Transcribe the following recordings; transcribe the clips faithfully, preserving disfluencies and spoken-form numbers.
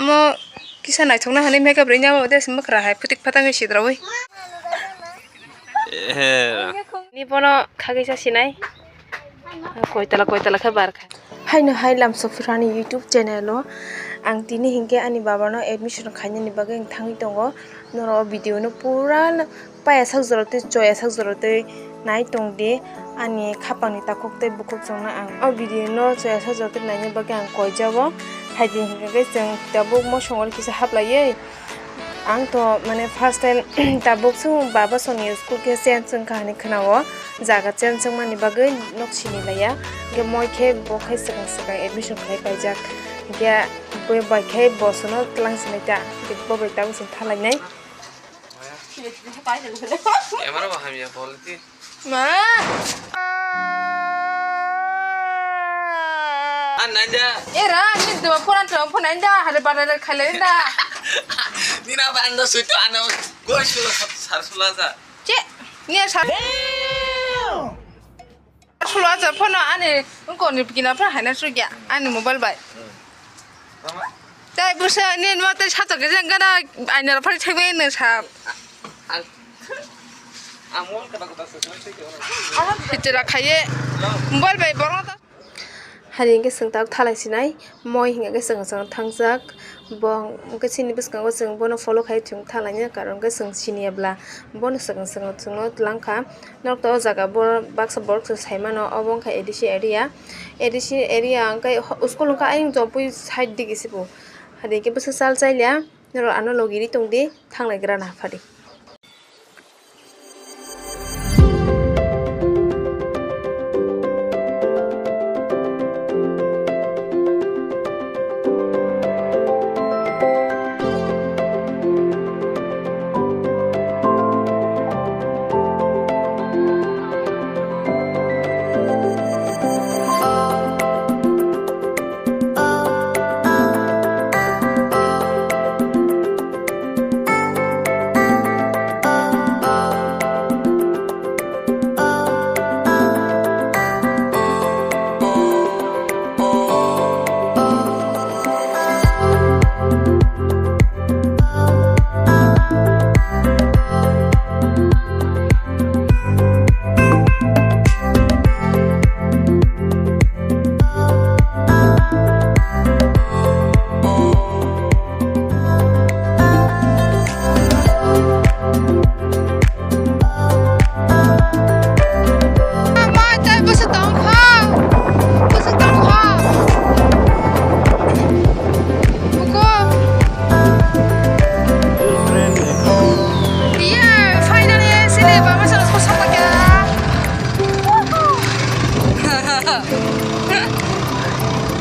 Mo kisa naithokna hwnwi makeup rwina o de mwkhra hai phutik phatang sidrawi. Ni bono khagwi sa sinai. Koitala koitala khe bar kha. Haino hai lamsok phirani YouTube channel o ang tini hinkhe ani babano admission khainani bagwi ang thangwi tongo. Norok o video no pura paya sak jora tei choya sak jora tei nai tong di ani khapang ni takhuk tei bukhuk chwngno ang. O video no choya sak jora tei naina bagwi ang koijago. Hai di hinkhe chwng tabuk mosong o kisa haplaiwi. Ang to mane first time tabuk chwng baba songni school khe change wngkha hinwi khwnao, jaga change wngmani bagwi nok sini laiya, hinkhe moi khe bo khai swkang swkang admission khlai paijak, hinkhe bo bai khai bo sono twlang sinai ta, hinkhe bo bai tabuk chwng thalainai. Emara bo hamya quality. Ma. An nanda. Era, ni dua phone an phone nanda, hare badal khale nanda. Nina bando suito ano goi sulo sar sulo sa. Che, ni sar. Sulo sa phone ani ko ni kina phone haina sugya ani mobile bai. Tai busa ni no tai sato ke jang kana aina phari thai bai ne sa. Sitira khaye mobile bai borok ta. Hari hingke chwng tabuk thalai sinai, moi hingke chwng chwng thangjak, bo hingke chini bwskango chwng bono follow khai thwng thalainai, karon hingke chwng siniya bwla bono chwng chwng chwngno twlang kha. Norok to o jaga bor-, baksa borok se sai mano, obo wngkha A D C area. A D C area hwnkhe ho-, school hwnkhe ayang jompui side digi se bo. Hadi hwnkhe bwsa chal chai liya, norok ano logi ri tong di, thanglai gra na phadi.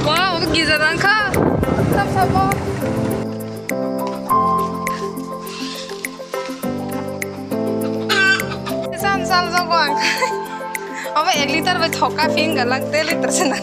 Wow, gija dang kha. Sap sap bo. San sal jogo ang. Abo ek liter bai thok ka phi wngkha lak de liter se na.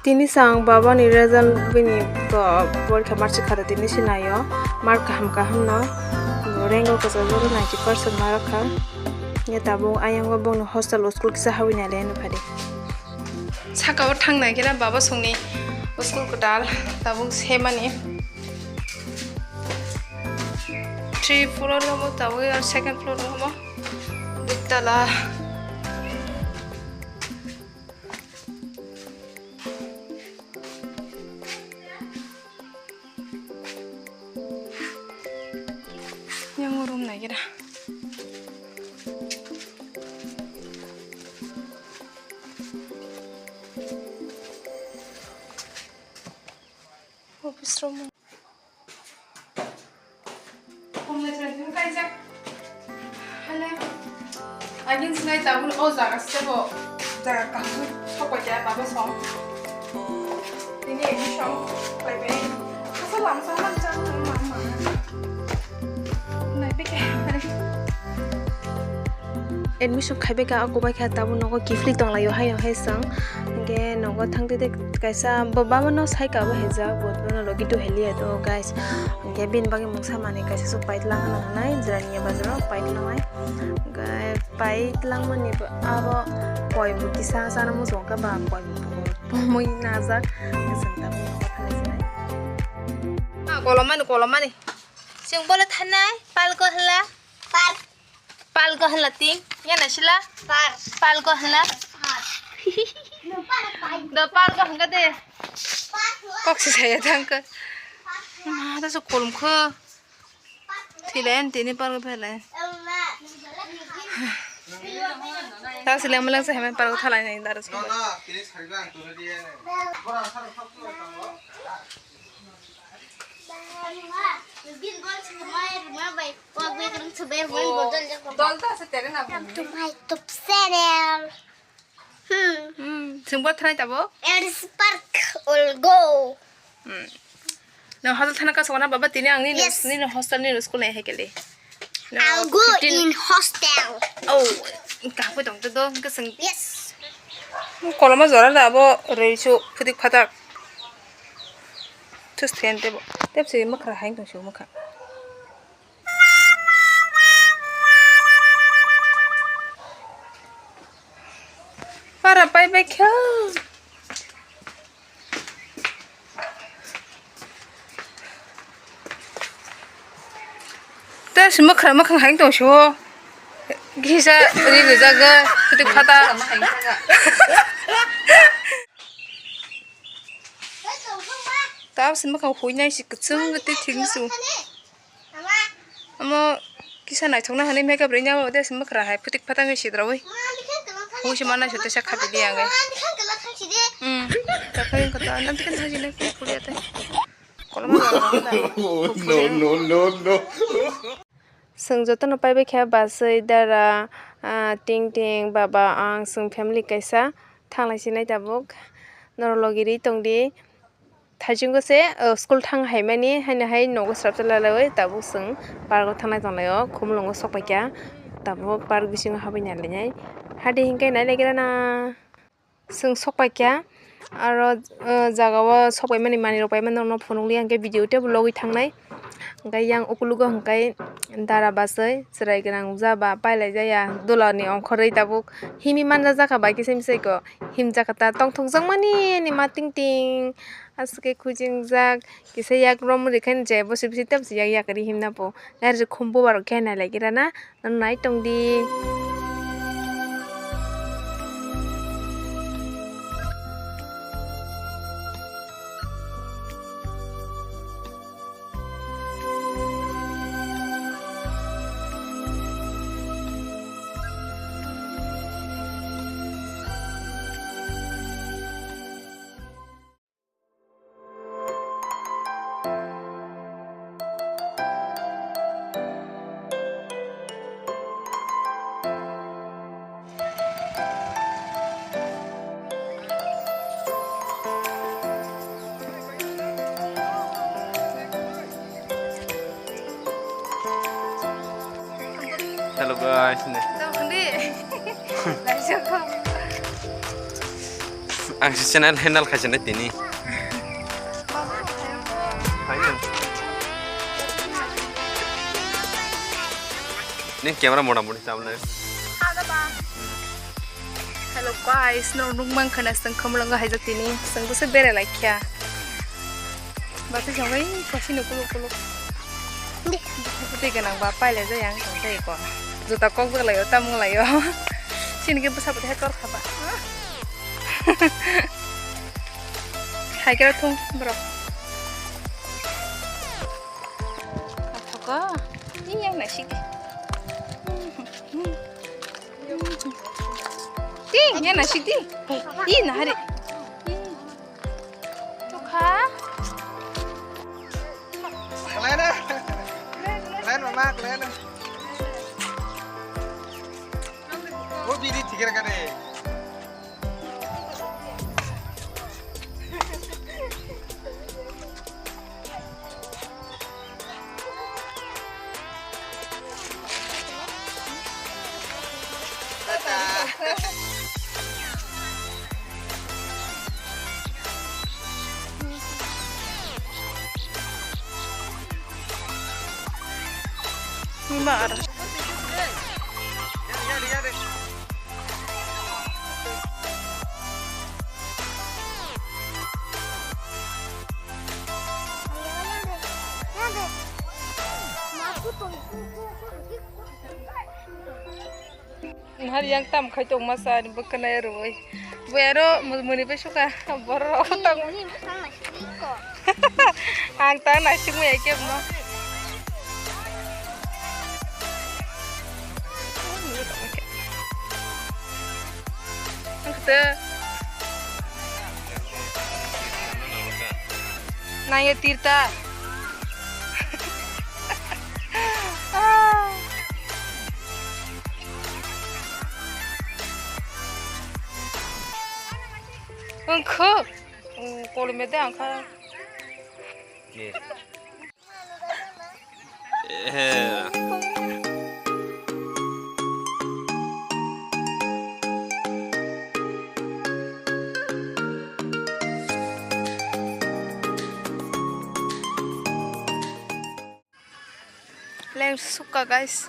Tini sang baba ni result bini to porikha marsi khata tini sinaio mark kaham kaham no rank o kwchajak ninety percent mark kha. Nge tabuk ayang o bongni hostel o school kisa hawi nai le no phadi. Saka o thang nai khe baba songni school kwtal tabuk semani. Three floor omo tabuk second floor omo dui tala. Yang room nai khe da. Office room. Hello. Agin sinai tabul o jaga se bo. Jaga kaham sokoi ya baba song. Tini admission pai pai. Asa lamsa lamsa. Admission khaibai kha, ako bai kha tabuk nogo kiphilwi tonglaio haino hai chwng. Hwnkhe nogo thangtwi tei kaisa bo baba no sai ka bo hijak, bo bono logi tu heliya to guys. Hwnkhe bini bagwi mungsa manwi kaisa se paitlang hwnwi hwnwi Jirania bazaro paitlangnai. Hwnkhe paitlang mani bo abo koi bo kisa chana muchung khe ba koi bo mui najak. Hwnkhe chwng tabuk nogo thanai sinai. Ma kolom mani, kolom mani. Chwng bole thanai, palgo hwnla. Pal. Palgo hwnla ting, ya na sila? Pal. Palgo hwnla? Pal. Do palgo hwnka de. Pal. Kok se saya thangka. Ma, ta so kolom kho. Thilen tini palgo phele. Ta se leng leng se hemen palgo thalai nai dara so. Welcome to my YouTube channel. Hmm. Hmm. Chwng bo thanai tabuk? Aris Park will go. Hmm. Nang hotel thana ka sokna baba tini ang nini, yes, nini hostel nini school nai hai kele. No, I'll go fifteen in hostel. Oh, kaham tong to do, hwnkhe chwng. Yes. Koloma jora da abo rei su phutik phatak. Thus thiyan tebo. Tep se mwkhra hai tong su mwkha. Para pai bai kha. Te si mwkhra mwkhang hai tong si o. Gisa ri rijak ga, kutik phata. Tao si mwkhang hui nai si kwchwng tei thik su. Omo kisa naithokna hwnwi makeup rwina o de se mwkhra hai phutik phatang wi sidrawi. Hui se mana se tesa khapi di ang. Hmm. Takhai kata nanti kan haji nai puri puri ate. Kolom. No, no, no, no. Chwng jotono paibai kha bachwi dara, ah, ting ting baba ang chwng family kaisa thanglai sinai tabuk. Norok logi ri tong di. Thaichungo se, o, school thang hai mani, haino hai nogo srapsa lalaiwi tabuk chwng park o thangnai tonglaio, Khumulwngo sokpaikha, tabuk park bisingo habwi nailainai. Hade hinkhe nailaigrana chwng sokpaikha, aro, o, jagao sokpaimani manwirok paimani norokno phunukliya hinkhe video teibo logwi thangnai. Hinkhe yang ukulugo hinkhe dara bachwi chwrai gwnang ja ba pailai jaya dulani ongkhorwi tabuk himwi manjak jakha bai kisa misaiko himjakha ta tongthokjakmani nima ting ting. Aswk khe khujingjak, kisa yak rom rikhaini je bosi bisi tei bosi yak yak ri himna bo. Gari je khum bubar khe nailai gira na, nai tong di. Hello guys, ne. Tamo khandi. Laisok. Ang si channel handle khaisani tini. Nini camera mota moti tabole. Hello guys, no nukmang khana seng khumulwngo haijak tini, seng bwswk berai laikha. Bati jongoi kosi no kuluk kuluk. Tei ganang ba pailai jai ang tong tei ko. Juta kok jak laio, tamung laio. Sini ke bwsa bwtwi hai tor khaba. Hai kera thung borok. Athoko. Ini yang nasi. Ting, ya nasi ting. Ih, nahari. Tukha. Kelana. Kelana mama, kelana. Oh, bini tiga kade. Mar. Nahar yang tam khai tong masa ni bwkhanai rwui. Bo aro muni bai suka borok tong. Ang ta naisik maya kebo. Ang kata. Naya tirta. Ah. Wngkha. Kolomya de angkha. Leng sukha, guys.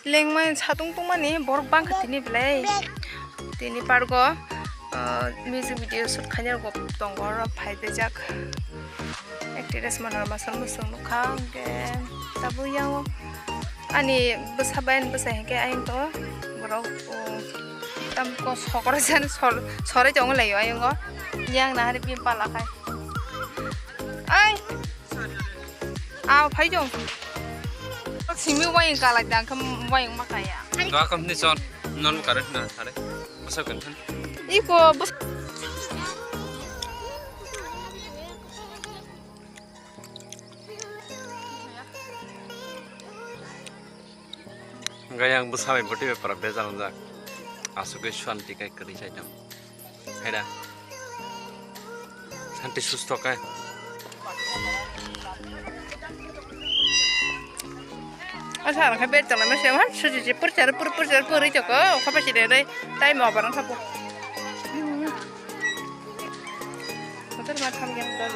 Lengmani satung tungmani borok bangkha tini belai. Tini pargo, ah, music video shoot khaina rok tongo, oro phai bejak. Actress Manorama Sharma chwng nukha, hwnkhe tabuk yang ani bwsa bai ani bwsai hwnkhe ayang tongo. Borok, um, tamko sokora jani sor-, sorai tongo laio ayang o. Yang nahari bini pala khai. Ai! Aw, phai jong. Simi wayang kalai dang, kam wayang makaya. Ga kam ni son, non kare na sare. Masa kan kan. Iko, bus. Gayang bwsa bai bwtwi bai pora bejal wngjak. Aswk khe swanti khe kwrwi sai tong. Haida. Santi susto khe. Asa ang khe bed tongna mese man suji ji purchar pur purchar puri joko kha pasi de dai tai mo barang khapo. Motor ma tham yang to.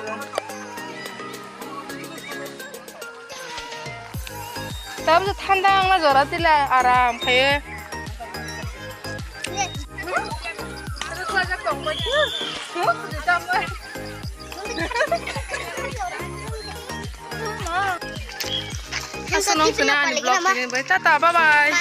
Tabuk thanda wngna jora tila aram khaye. Asal nong kena ani vlog ini bai tata bye bye.